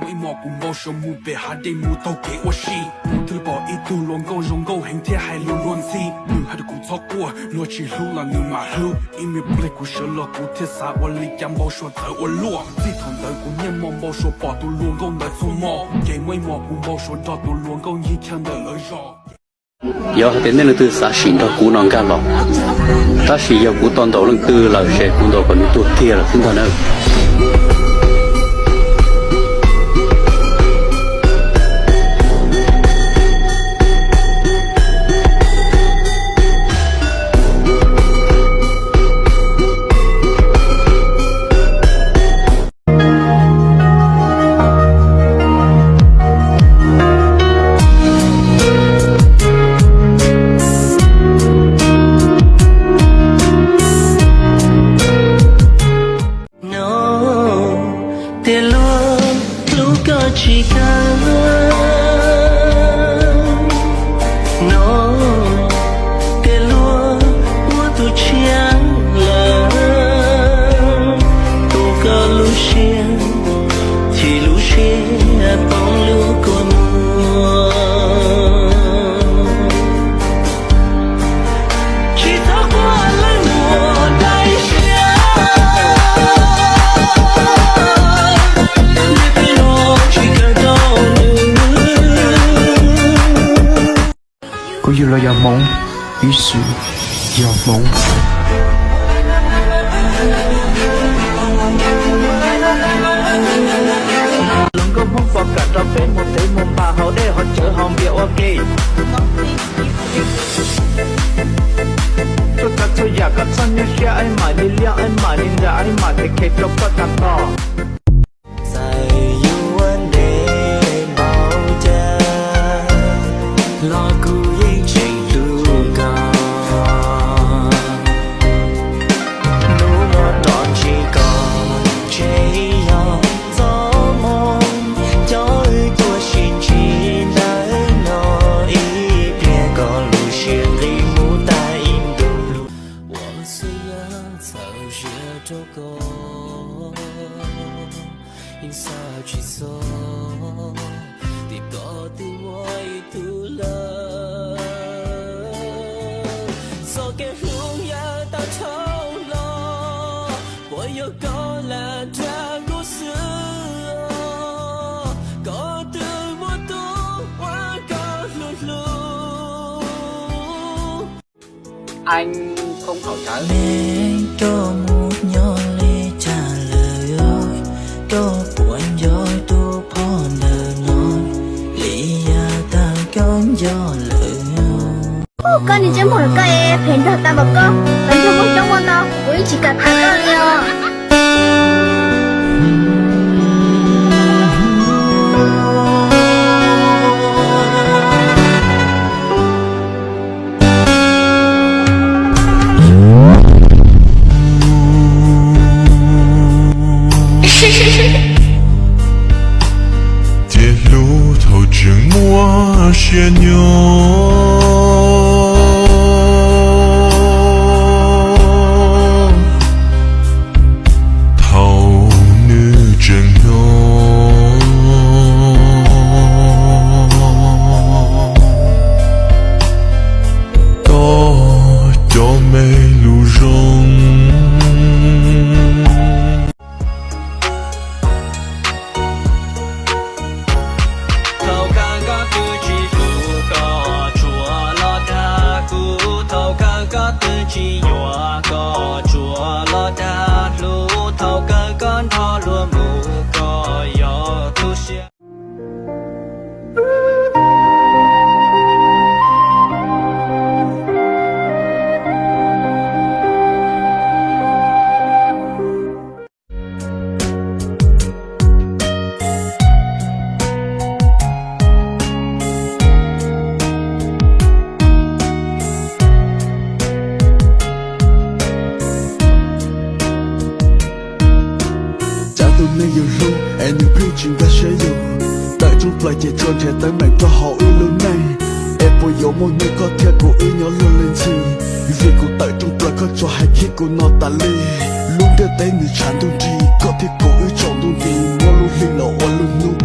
Ib hmos kuv npau suav mus pem hav dej mus taug kev ua si, kuv thiaj li pom ib tug hluas nkauj zoo nkauj heev thiab hais lus luag ntxhi. Nws hais rau kuv txhob quaj, luag tsis hlub los nws mam hlub. Ib me pliag kuv sawv los kuv thiaj xav ua li cas npau suav txawv ua luaj. Txij thaum ntawd kuv niaj hmo npau suav pom tus hluas nkauj ntawd txhua hmo, ces muaj ib hmos kuv npau suav nrog tus hluas nkauj ncig chaw ntawm lawv zos. Yog hais tias nej leej twg xav sim nrog kuv no nkag los, tab sis yog kuv tau ntaus leej twg lawm ces kuv ntaus kom nws tuag kiag lawm xwb ntag na. No, tias luag hlub koj tsis kawg. No, tias luag muaj tus tshiab lawm. Tus koj lub siab, chim lub siab poob lub kua muag. Tsis txhob quaj leej muam daim siab, niaj hnub no tsis kawm tau nws. Kuv yug los yog Hmoob, ib txwm yog Hmoob. Hluas nkauj Hmoob pom kam rau peb mus teb mus npam haus dej haus cawv haus npias ua ke. Txhua tsav txhua yam koj txhob nyuaj siab, es mam li liaj, es mam li nram, es mam li khe rau koj tag nrho. Txawm yuav ua ntev npaum cas los kuv yeej tseem hlub koj. Hnub no rov ntsib koj, ntshe yog txoj moo, coj wb tuaj sib ntsib ntawm no ib pliag, koj lub siab nqis mus tag ib ntus lug. Ua xwb yam txhawb siab rau koj, yeej xav tsis txog, tias koj twb muaj ib tug lawm. Txoj kev hlub yav tag dhau los, puas yog koj lam dag kuv xwb? Koj twb muaj tus uas koj hlub hlub. Koj mus nyob li cas lawm? Koj puas nco tus phauj ntawm no li yav tag koj nco lawm? Koj niag ntsej muag koj es phem nrog tag npaum koj, los nrog muaj coob muaj ntau, kuv yeej tsis kam tham koj li os. Ces hlub thaum tseem muaj siab nyob, thaum nws tseem hnov koj cov me lus zoo. Thaum kawg koj twb tsis hlub, koj tsuas los dag kuv. Thaum kawg koj twb tsis yuav, koj tsuas los dag hlub. Thaum kawg koj nrog luag mus, koj yog tu siab. Tsam tus neeg yus hlub es nws pheej tsis nkag siab yus, tawm rooj plaws ces tsuas nrhiav teeb meem rau hauv wb lub neej. Es puas yuav muaj hnub koj thiab kuv wb nyob luag li ntxhi? Vim kuv tawm rooj plaws koj tsuas hais khib kuv no tas li. Lub ntiaj teb nws tshav ntuj nrig, koj thiab kuv wb tsaus ntuj nti, muab lub hli los ua lub hnub.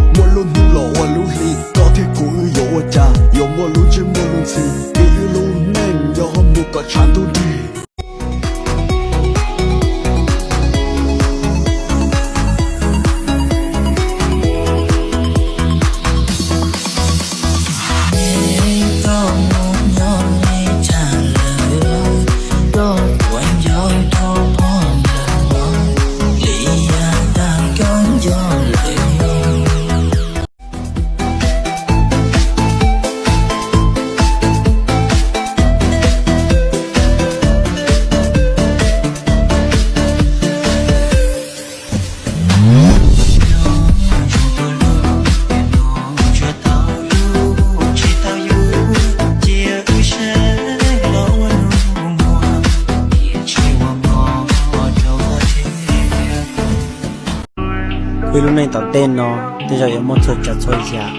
Neej tom ntej no tej zaum yuav muaj txhua tsav txhua yam,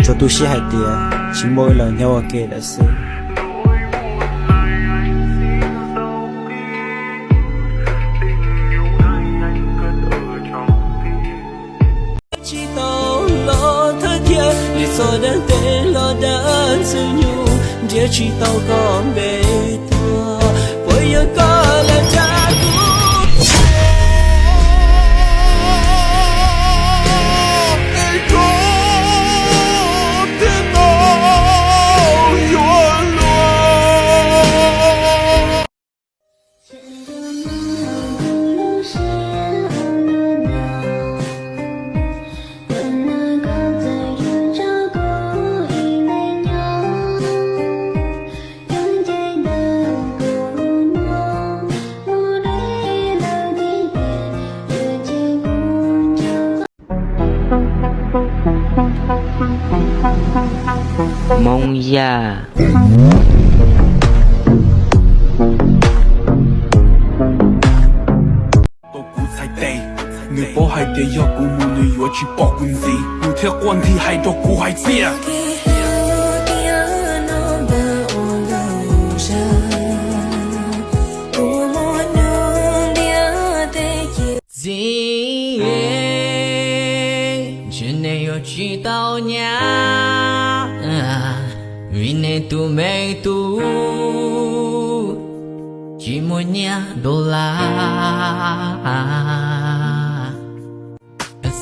tsuas tu siab hais tias tsis muaj wb los nyob ua ke lawm xwb. Tsis tau los thawj thiab, nws txoj dab tes los dab ntxwg nyoog, nrhiav tsis tau koj npe tuaj, puas yog koj lam tsa kuv? Hmoob Yaj. Tau kuv txhais tes, nws paub hais tias yog kuv mus nws yuav tsis pom kuv ntxiv, nws thiaj quaj nthi hais rau kuv hais tias txiv, ntshe nej yuav tsis tau nyab, vim nej tus me tub tsis muaj nyiaj dollar.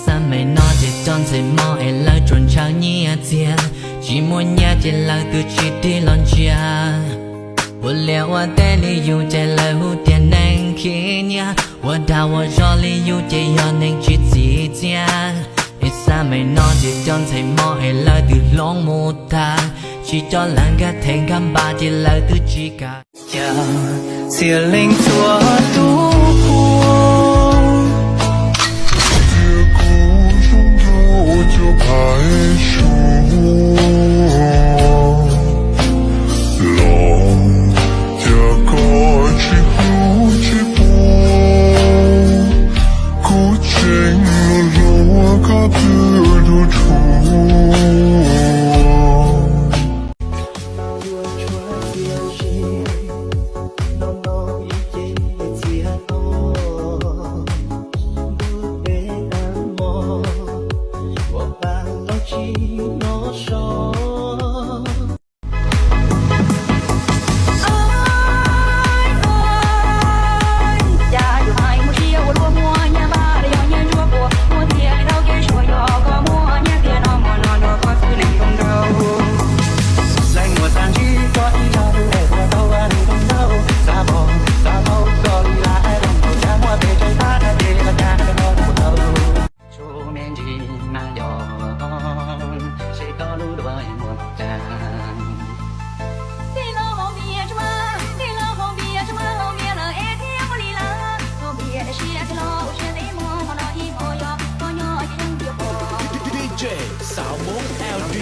Xab maim no ces cov ntxhais hmoob es lawv tsuas ntshaw nyiaj txiag, tsis muaj nyiaj ces lawv twb tsis tig los ntsia. Ua liaj ua teb li yus ces lawv hu tias neeg khib nyiaj, ua dag ua zog li yus ces yog neeg tsis txim txiaj. Es xab maim no ces cov ntxhais hmoob es lawv twb hloov mus tag, tsis coj lawv nkag thev nkag npas ces lawv twb tsis kam. Cas txhia leej txhua tus pub, txia kuv zoo nraug cov phaib suav los, cas koj tsis hlub tsis pub, kuv tseem los hlub koj twb dhuav dhuav. D J Xav Hmoob L D.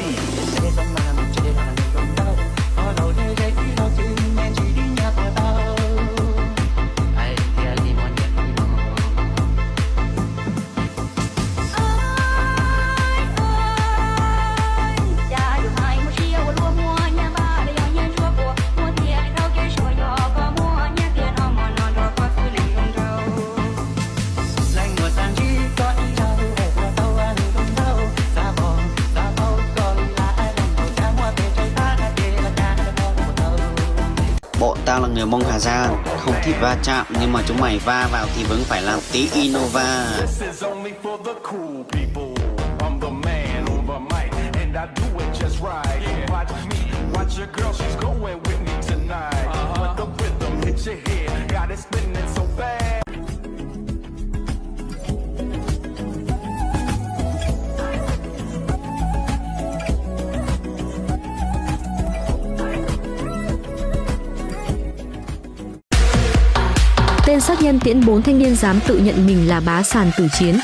Bộ tao là người Mông Hà Giang, không thích va chạm, nhưng mà chúng mày va vào thì vẫn phải làm tí Innova. This is only for the cool people. I'm the man on the mic, and I do it just right. Watch me, watch your girl, she's going with me tonight. When the rhythm hits your head, got it spinning so fast. Tên sát nhân tiễn bốn thanh niên dám tự nhận mình là bá sàn tử chiến.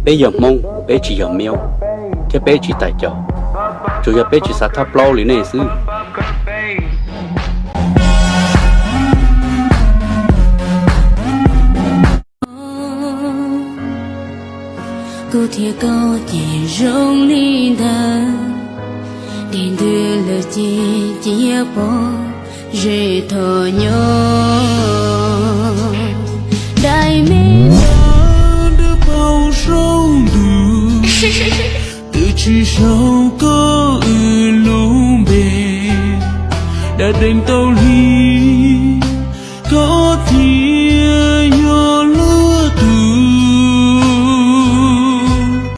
Peb yog Hmoob, peb tsis yog Miaub, thiab peb tsis tais caus, tsuas yog peb tsis xav thab plaub li nej xwb. Kuv thiab koj ces zoo li ntawd, tes ntws lawm ces cia pov zem thom nyob. Daim me dawb paug saum ntuj, twb tsis sau koj wb lub npe. Da deev tau li